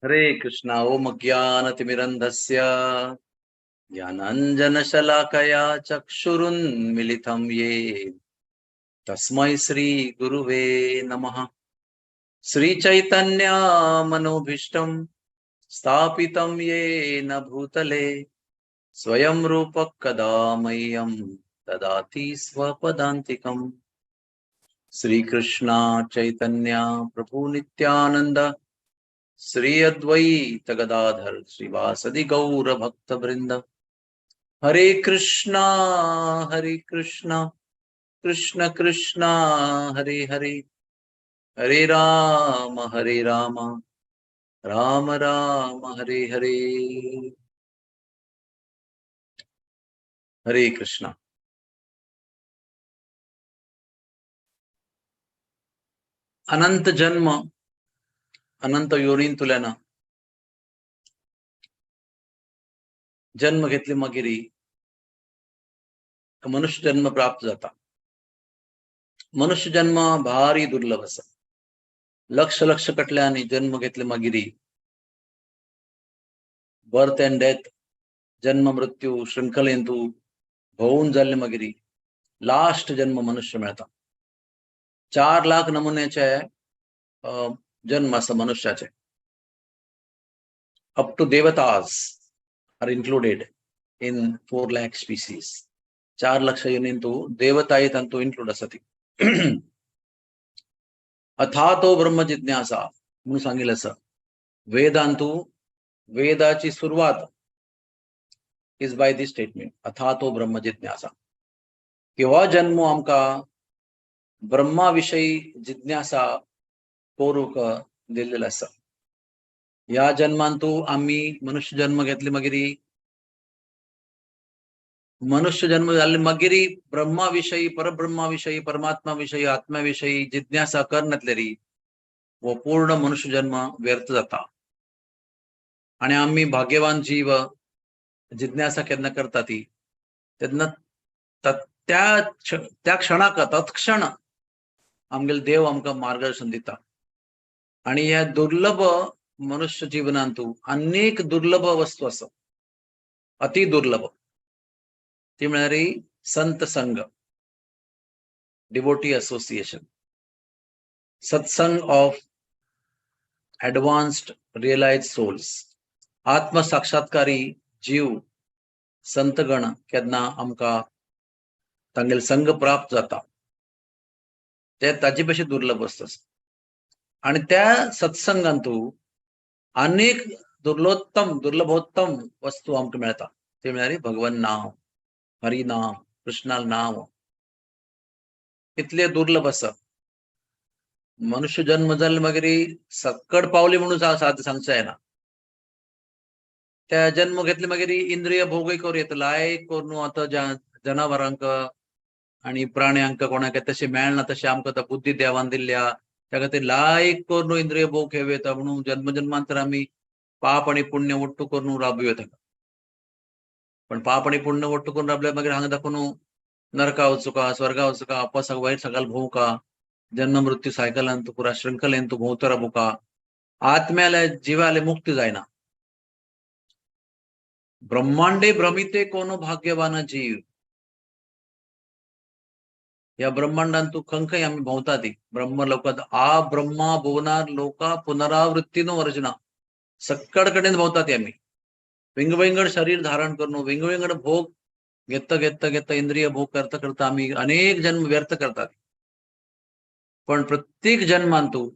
हरे कृष्णा। ओम अज्ञानतिमिरन्धस्य ज्ञानाञ्जनशलाकया चक्षुरुन्मिलितं येन तस्मै श्रीगुरुवे नमः। श्रीचैतन्यमनोभीष्टं स्थापितं येन भूतले स्वयं रूपः कदा मह्यं ददाति स्वपदान्तिकम्। श्रीकृष्ण चैतन्य प्रभु नित्यानंद श्री अद्वैत गदाधर श्रीवासादि गौर भक्त वृंद। हरे कृष्णा हरे कृष्णा कृष्ण कृष्ण हरे हरे, हरे राम हरे राम राम राम हरे हरे। हरे कृष्णा। अनंत जन्म अनंत योनींतुल्यान जन्म घेतले मागीर मनुष्य जन्म प्राप्त जाता। मनुष्य जन्म भारी दुर्लभ आसा। लक्ष लक्ष कटल्यांनी जन्म घेतले मागीर बर्थ अँड डेथ, जन्म मृत्यू शृंखलेंतू भोवून जाल्ले मागीर लास्ट जन्म मनुष्य मेळता। 4 लाख नमुन्याचे जन्म आसा मनुष्याचे। अप टू देवताज are included in 4 lakh species. 4 lakh योनींतू देवताय तांतू इन्क्लूड आसा ती। अथातो ब्रह्म जिज्ञासा म्हणून सांगितलं आसा। वेदांतू वेदाची सुरवात is by this statement, अथातो ब्रह्म जिज्ञासा। की हो जन्म आमकां ब्रह्मा विशयी जिज्ञासा करूंक दिल्लेलो आसा। ह्या जन्मांतू आमी मनुष्य जन्म घेतले मागीर मनुष्य जन्म जाल्ले मागीर ब्रह्मा विशयी परब्रह्मा विशयी परमात्मा विशयी आत्मा विशयी जिज्ञासा करनातलेरी हो पूर्ण मनुष्य जन्म व्यर्थ जाता। आनी आमी भाग्यवान जीव जिज्ञासा केन्ना करता ती तेन्ना त्या क्षणाक तत्क्षण आमगेलो देव आमकां मार्गदर्शन दिता। आनी ह्या दुर्लभ मनुष्य जीवनांतू अनेक दुर्लभ वस्तू आसा, अति दुर्लभ, ती म्हळ्यार संत संग, डिवोटी असोसिएशन, सत्संग ऑफ एडवान्स्ड रियलाइज सोल्स, आत्मसाक्षात्कारी जीव संतगण केन्ना आमकां तांगेले संग प्राप्त जाता ते ताजे पेक्षा दुर्लभ वस्तू आसा। आनी त्या सत्संगांतू अनेक दुर्लोत्तम दुर्लभोत्तम वस्तू आमकां मेळता, ते म्हळ्यार भगवन नाम, हरी नाम, कृष्णा नाम, इतले दुर्लभ आसा। मनुष्य जन्म जाले मागीर सक्कड पावली म्हणून साद सांगचें जायना। त्या जन्म घेतले मागीर इंद्रिय भोगय करूं येता, लायक करून आतां जनावरांक आनी प्राण्यांक कोणाक तशें मेळना तशें आमकां आतां बुद्धी देवान दिल्ल्या, त्या खातीर लायक करून इंद्रिय भोग घेवं येता म्हणून जन्म जन्मांतर आमी पाप आनी पुण्य ಒಟ್ಟು करून राबू येता। पण पाप आनी पुण्य ಒಟ್ಟು करून राबल्यार मागीर हांगा दाखोवन नरका वचूका, स्वर्गा वचूका, अपासाक वायट सकाळ भोवका, जन्म मृत्यू सायकलान तूं पुरा शृंखलेन तूं भोंवतो राबूका, आत्म्याले जिवाले मुक्ती जायना। ब्रह्मांडे भ्रमिते कोनो भाग्यवान जीव, ह्या ब्रह्मांडान तूं खंय खंय आमी भोंवता ती ब्रह्म लोकांत आ ब्रह्मा भुवनार लोका पुनरावृत्तीनो अर्जुना, सक्कड कडेन भोंवता ती आमी, विंगविंगड शरीर धारण करून विंगविंगड भोग घेता घेता घेता इंद्रिय भोग करता करता आमी अनेक जन्म व्यर्थ करतात। पण प्रत्येक जन्मांतू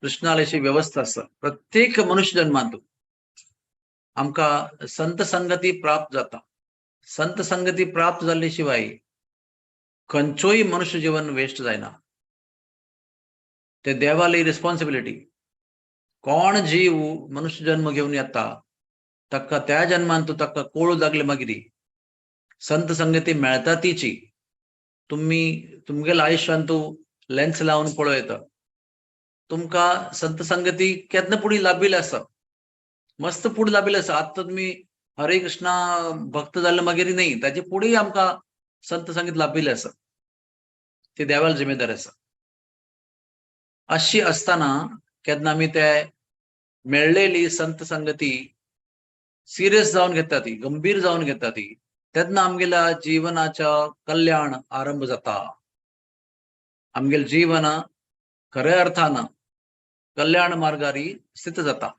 कृष्णाले अशी व्यवस्था आसा, प्रत्येक मनुष्य जन्मांतू आमकां संत संगती प्राप्त जाता। संत संगती प्राप्त जाल्ले शिवाय खंयचोय मनुष्य जीवन वेस्ट जायना। ते देवाली रिस्पॉन्सिबिलिटी, कोण जीव मनुष्य जन्म घेवन येता ताका त्या जन्मांतू ताका कोळू लागले मागीर संत संगती मेळटा तिची। तुमी तुमगेल्या आयुश्यांतू लेन्स लावन पळोवं येता, तुमकां संत संगती केन्ना पुढे लाभिल्ली आसा, मस्त पुढे लाभिल्ली आसा। आतां तुमी हरे कृष्णा भक्त जाल्ले मागीर न्ही, ताजे फुडें आमकां संत संगीत लाभिल्लें आसा, ती देवाल जिम्मेदार आसा। अशी आसतना केन्ना आमी ते मेळ्ळेली संत संगती सिरियस जावन घेता ती, गंभीर जावन घेता ती, तेन्ना आमगेल्या जीवनाच्या कल्याण आरंभ जाता. आमगेले जीवन खऱ्या अर्थान कल्याण मार्गारी स्थित जाता.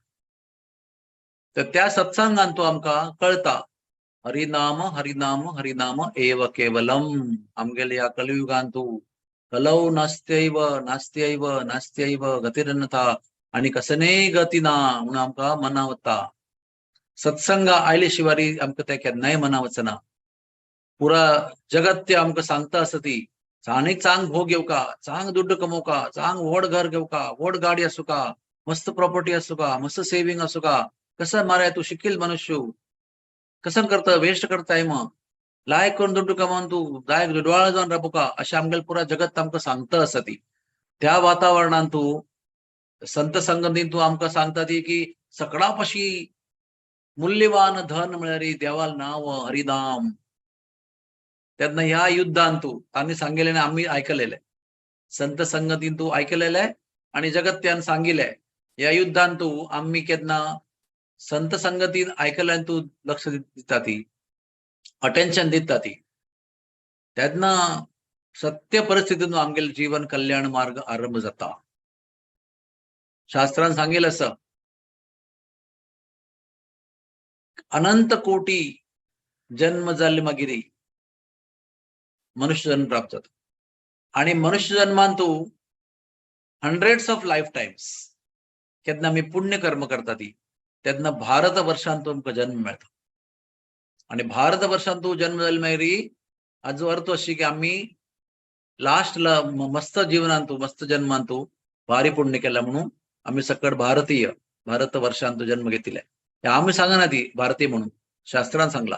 तर त्या सत्संगान तो आमकां कळता हरिनाम हरिनाम हरिनाम एव केवलम. आमगेले ह्या कलियुगान तूं कलौ नास्त्यैव नास्त्यैव नास्त्यैव गतिरन्यथा आणि कसनेय गती ना म्हणून आमकां मना वता. सत्संग आयले शिवारी आमकां तें केन्नाय मना वचना. पुरा जगत ते आमकां सांगता आसा ती चांग चांग भोग घेवका, चांग दुड्ड कमोवका, चांग व्हड घर घेवका, व्हड गाडी आसूका, मस्त प्रॉपर्टी आसूका, मस्त सेविंग आसूका. कसं माराय तूं शिकील मनुष्य कसं करता, वेस्ट करताय, मग लायक करून दुड्ड कमावन तूं जायक दुडवाळ जावन राबुका अशें आमगेलें पुरा जगत आमकां सांगता आसा ती. त्या वातावरणांत तूं संत संगतीन तूं आमकां सांगता ती की सगळा पशी मूल्यवान धन म्हळ्यार देवाल नांव हरिनाम. तेन्ना ह्या युद्धान तूं तांणी सांगिल्लें आमी आयकलेलें, संत संगतीन तूं आयकलेलें आनी जगत्यान सांगिल्लें. ह्या युद्धान तूं आमी केन्ना संत संगतीन आयकल्यान तूं लक्ष दिता ती, अटेन्शन दिता ती, तेन्ना सत्य परिस्थितीन आमगेलें जीवन कल्याण मार्ग आरंभ जाता. शास्त्रान सांगिल्लें आसा अनंत कोटी जन्म जाल्ले मागीर मनुष्य जन्म प्राप्त जाता आनी मनुष्य जन्मान तूं हंड्रेड्स ऑफ लायफ टायम्स केन्ना आमी पुण्य कर्म करता ती तेन्ना भारत वर्षांत तुमकां जन्म मेळटा. आनी भारत वर्षांत तूं जन्म जाले मागीर हाजो अर्थ अशी की आमी लास्ट मस्त जीवनांत मस्त जन्मांत भारी पुण्य केला म्हणून आमी सकट भारतीय भारत वर्षांत जन्म घेतिल्ले. आमी सांगना ती भारतीय म्हणून, शास्त्रान सांगला.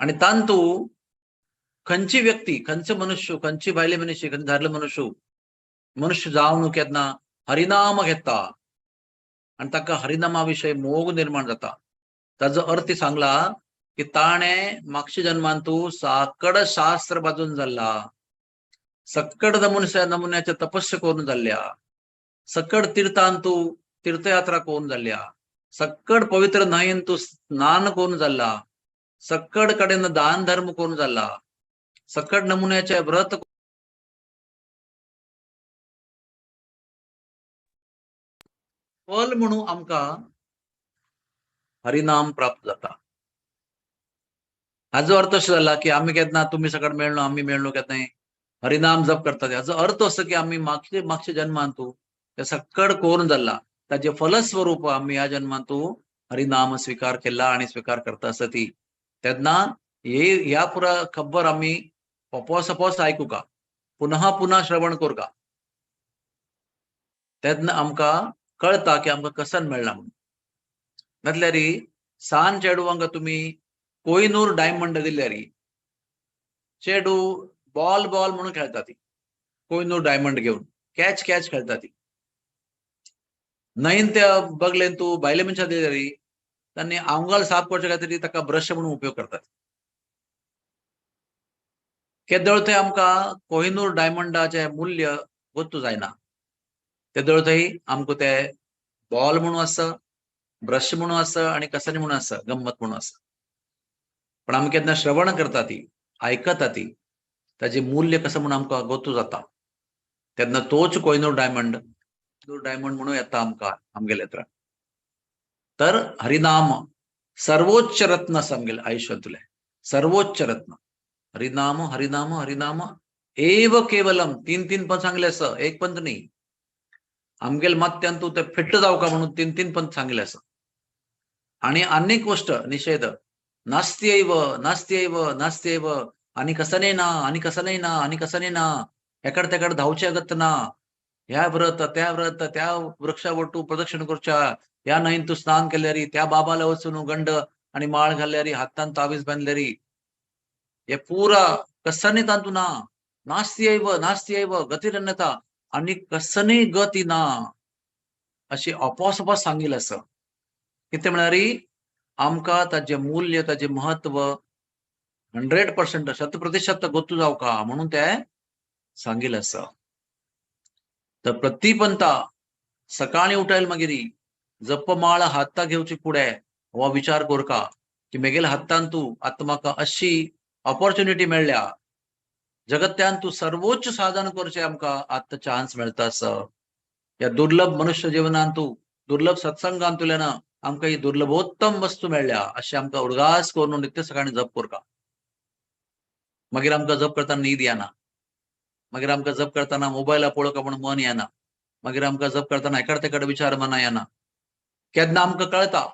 आनी तांतू खंयची व्यक्ती, खंयचो मनुष्य, खंयची बायले मनुष्य, खंयचे धारले मनुष्य मनुष्य जावन केन्ना हरिनाम घेता आनी ताका हरिनामा विशय मोग निर्माण जाता. ताजो अर्थ सांगला की ताणें मागच्या जन्मांतू साकड शास्त्र बाजून जाल्ला, सक्कड नमुन्याचे तपस्या करून जाल्ल्या, सक्कड तीर्थांतू तीर्थयात्रा करून जाल्ल्या, सक्कड पवित्र न्हंयेंतू स्नान करून जाल्ला, सक्कड कडेन दान धर्म करून जाल्ला, सक्कड नमुन्याचे व्रत फल म्हणून आमकां हरिनाम प्राप्त जाता. हाजो अर्थ असो जाला की आमी केन्ना तुमी सकट मेळ्ळो आमी मेळ्ळो केन्नाय हरिनाम जप करता. हाजो अर्थ असो की आमी मागचे मागचे जन्मांतू ते सक्कड करून जाल्ला ताजे फलस्वरूप आमी ह्या जन्मांतू हरिनाम स्वीकार केला आनी स्वीकार करता आसा ती. तेन्ना ह्या पुरा खबर आमी पोपोस पोस आयकुका, पुनः पुनः श्रवण करका, तेन्ना आमकां कळता की आमकां कसन मेळ्ळा म्हणून. नातल्यार सान चेडवांक तुमी कोहिनूर डायमंड दिल्यार चेडू बॉल बॉल म्हणून खेळटा ती, कोहिनूर डायमंड घेवन कॅच कॅच खेळटा ती. न्हंयेन त्या बगलेन तूं बायले मनशां दिल्यार तांणी आंगाल साफ करचे खातीर ताका ब्रश म्हणून उपयोग करतात. केदळ थंय आमकां कोहिनूर डायमंडाचें मूल्य गोत्तू जायना, तेदळ थंय आमकां ते बॉल म्हणून आसा, ब्रश म्हणून आसा आनी कसनी म्हणून आसा, गम्मत म्हणून आसा. पण आमी केन्ना श्रवण करता ती, आयकता ती, ताजें मूल्य कसं म्हणून आमकां गोत्तू जाता. तेन्ना तोच कोहिनूर डायमंड डायमंड म्हणून येता आमकां आमगेले थंय. तर हरिनाम सर्वोच्च रत्न आसा आमगेले आयुष्यांतलें, सर्वोच्च रत्न हरिनाम हरिनाम हरिनाम एव केवलम. तीन तीन पण सांगले आसा, एक पंत न्ही. आमगेले मात्यान तूं ते फिट्ट जावका म्हणून तीन तीन पंत सांगले आसा. आनी आनीक गोश्ट निशेध नास्त्यैव नास्त्यैव नास्त्यैव आनी कसने ना आनी कसने ना आनी कसने ना, एकड तेकड धांवचे अगत्य ना. ह्या व्रत त्या व्रत त्या वृक्षा वटू प्रदक्षिण करच्या, ह्या न्हंयेन तूं स्नान केल्यारी, त्या बाबाला वचून गंड आनी माळ घाल्यारी, हातान तावीज बांदल्यारी, हे पुरा कसने तांतू ना. नास्त्यैव नास्त्यैव गतिरन्यथा आनी कसने गती ना अशी अपोसपोस सांगिल्लें आसा. कितें म्हळ्यार आमकां ताजें मूल्य ताजें म्हत्व 100% 100% गोत्तू जावका म्हणून ते सांगिल्लें आसा. तर प्रतिपंता सकाळी उठायल मागीर जपमाळ हाता घेवची फुडें हो विचार करका की मेगेल्या हातान तूं आतां म्हाका अशी ऑपॉर्च्युनिटी मेळ्ळ्या, जगत्यान तूं सर्वोच्च साधन करचें आमकां आतां चान्स मेळटा आसा. ह्या दुर्लभ मनुष्य जिवनान तूं दुर्लभ सत्संगांतल्यान आमकां ही दुर्लभोत्तम वस्तू मेळ्ळ्या अशें आमकां उडगास करून नित्य सकाळी जप करका. मागीर आमकां जप करतना न्हीद येना, मागीर आमकां जप करतना मोबायला पळोवंक म्हूण मन येना, मागीर आमकां जप करतना एकाड तेकाड विचार मना येना. केन्ना आमकां कळटा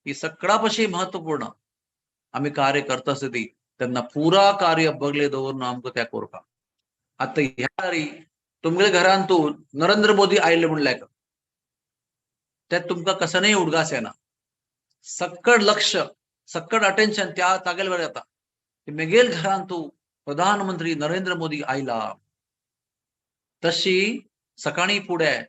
की सगळ्या पशी महत्वपूर्ण आमी कार्य करता आसता ती तेन्ना पुरा कार्य बगले दवरून आमकां त्या करपा. आतां ह्या तुमगेल्या घरान तूं नरेंद्र मोदी आयले म्हणल्यार ते तुमकां कसनय उडगास येना. सक्कड लक्ष सक्कड अटेन्शन त्या तागेल्या वेळार येता की मेगेल घरान तूं प्रधानमंत्री नरेंद्र मोदी आयला. तशी सकाळी फुडें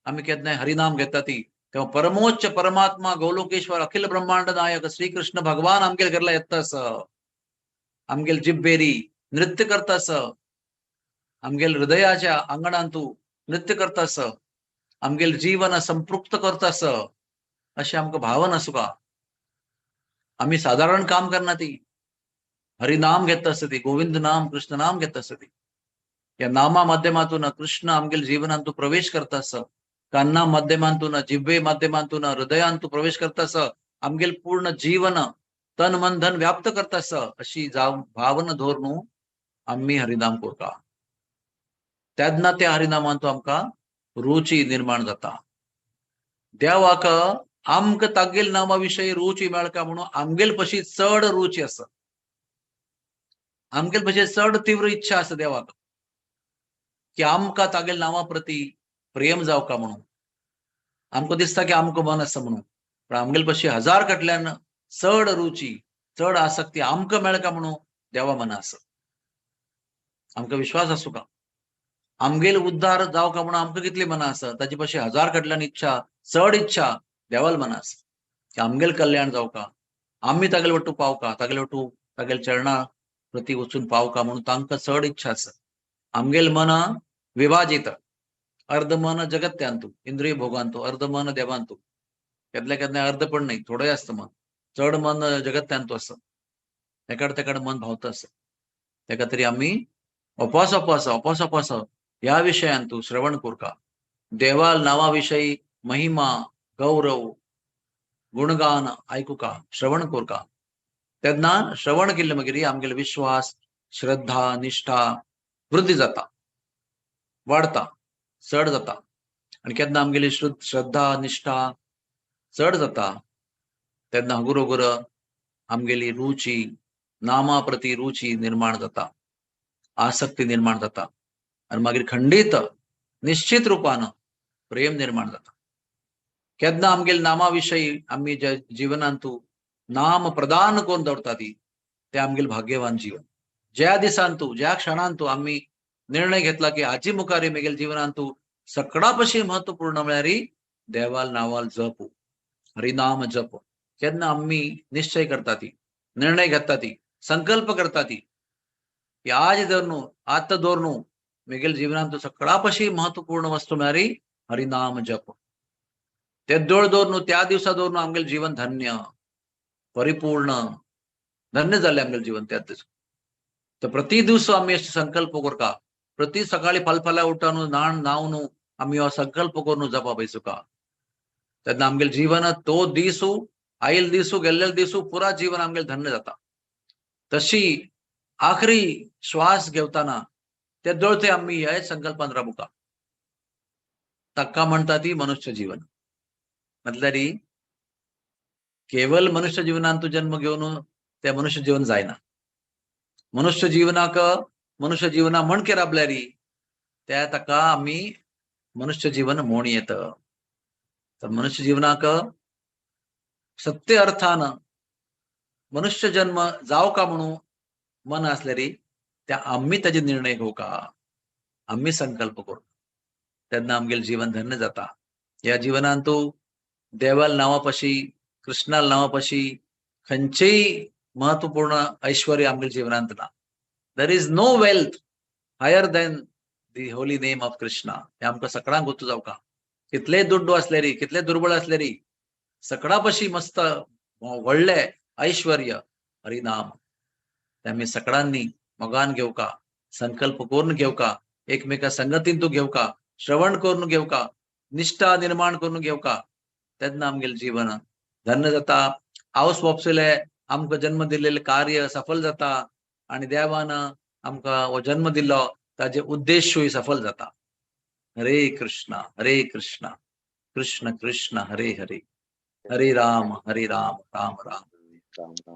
आमी केन्नाय हरिनाम घेता ती तेव्हा परमोच्च परमात्मा गोलोकेश्वर अखिल ब्रह्मांड नायक श्रीकृष्ण भगवान आमगेल घरला येतास, आमगेल जिब्बेरी नृत्य करतास, आमगेल हृदयाच्या आंगणान तूं नृत्य करतास, आमगेल जीवन संपृक्त करतास अशें आमकां भावन आसूका. आमी सादारण काम करना ती हरिनाम घेता आसता ती, गोविंद नाम कृष्ण नाम घेता आसता ती. ह्या नामा माध्यमातून कृष्ण आमगेल जीवनांत तूं प्रवेश करतास, कान्ना माध्यमांतून जिब्बे माध्यमांतून हृदयांत तूं प्रवेश करतास, आमगेल पूर्ण जीवन तन मन धन व्याप्त करतास अशी भावना धरून आमी हरिनाम करता. तेन्ना त्या हरिनामांत आमकां रुची निर्माण जाता. देवाक आमकां तागेल नामा विशयी रुची मेळका म्हणून आमगेल पशी चड रुची आसा, आमगेल पशी चड तीव्र इच्छा आसा देवाक की आमकां तागेल नांवा प्रती प्रेम जावका म्हणून. आमकां दिसता की आमकां मन आसा म्हणून, पण आमगेल पशी हजार कडल्यान चड रुची चड आसक्ती आमकां मेळका म्हणून देवा मना आसा. आमकां विश्वास आसूं का आमगेल उद्धार जावका म्हणून आमकां कितली मना आसा ताचे पशी हजार कडल्यान इच्छा चड इच्छा देवाल मना आसा की आमगेल कल्याण जावका, आमी तागेले वट्टू पावका, तागेले वट्टू तागेले चरणा प्रती वचून पावका म्हणून तांकां चड इच्छा आसा. आमगेल मन विभाजित, अर्ध मन जगत्यांतू इंद्रिय भोगांतू, अर्ध मन देवांतू. केन्ना केन्ना अर्ध पण नाही, थोडें आसता मन, चड मन जगत्यांतू आसा, एकाड तेकाड मन भावता आसा. तेका तरी आमी अपास अपास अपास अपास ह्या विशयांतू श्रवण करका. देवाल नांवा विशयी महिमा गौरव गुणगान आयकुका, श्रवण करका. तेन्ना श्रवण केल्ले मागीर आमगेले विश्वास श्रद्धा निष्ठा वृद्धी जाता, वाडता, चड जाता. आनी केन्ना आमगेली श्रद्धा निष्ठा चड जाता तेन्ना हगुर हगुर आमगेली रुची नामा प्रती रुची निर्माण जाता, आसक्ती निर्माण जाता आनी मागीर खंडीत निश्चित रुपान प्रेम निर्माण जाता. केन्ना आमगेले नामा विशयी आमी ज्या जिवनांतू नाम प्रदान करून दवरता ती ते आमगेले भाग्यवान जीवन. ज्या दिसांतू ज्या क्षणांतू आमी निर्णय घेतला की आजी मुखारी मेगेल जीवनांतू सगळा पशी महत्वपूर्ण म्हळ्यार देवाल नावाल जप, हरिनाम जप. केन्ना आमी निश्चय करता ती, निर्णय घेता ती, संकल्प करता ती की आज धरून आतां धरून मेगेल जीवनांतू सगळा पशी महत्वपूर्ण वस्तू म्हळ्यार हरिनाम जप. ते दोळ दवरून त्या दिवसा दवरून आमगेलें जीवन धन्य परिपूर्ण धन्य जालें आमगेलें जीवन त्या दिसा. तर प्रति दिवस आमी अशें संकल्प करता, प्रति सकाळी फालफाल्यां उठून न्हाण न्हावन आमी हो संकल्प करून जपा पळय. तेन्ना आमगेलें जीवन तो दिसू आयल दिसू गेल्ले दिसू पुरा जीवन आमगेलें धन्य जाता. तशी आखरी श्वास घेवताना ते दोळते आमी ह्या संकल्पान राबुका. ताका म्हणटा ती मनुष्य जीवन. म्हटल्यार केवल मनुष्य जीवनान तूं जन्म घेवन ते मनुष्य जीवन जायना. मनुष्य जीवनाक मनुष्य जीवना म्हणके राबल्यार त्या ताका आमी मनुष्य जीवन म्हूण येत. तर मनुष्य जीवनाक सत्य अर्थान मनुष्य जन्म जावका म्हणून मन आसल्यार त्या आमी ताजे निर्णय घेवका, आमी संकल्प करू, तेन्ना आमगेलें जीवन धन्य जाता. ह्या जीवनान तूं देवाल नांवा पशी कृष्णाल नांवा पशी खंयचेय महत्वपूर्ण ऐश्वर्य आमगेल्या जीवनांत ना. There is no wealth higher than the holy name of Krishna. हे आमकां सगळ्यांक गोत्तू जावका. कितलेय दुड्डू आसलेरी, कितले दुर्बळ आसलेरी, सकळा पशी मस्त व्हडले ऐश्वर्य हरिनाम. ते आमी सकळांनी मोगान घेवका, संकल्प करून घेवका, एकमेका संगतीन तूं घेवका, श्रवण करून घेवका, निश्ठा निर्माण करून घेवका. तेन्ना आमगेलें जीवन धन्य जाता. आवस बापसुले आमकां जन्म दिल्लेले कार्य सफल जाता आनी देवान आमकां हो जन्म दिल्लो ताजे उद्देशूय सफल जाता. हरे कृष्णा हरे कृष्णा कृष्ण कृष्ण हरे हरे, हरे राम हरे राम राम राम राम राम.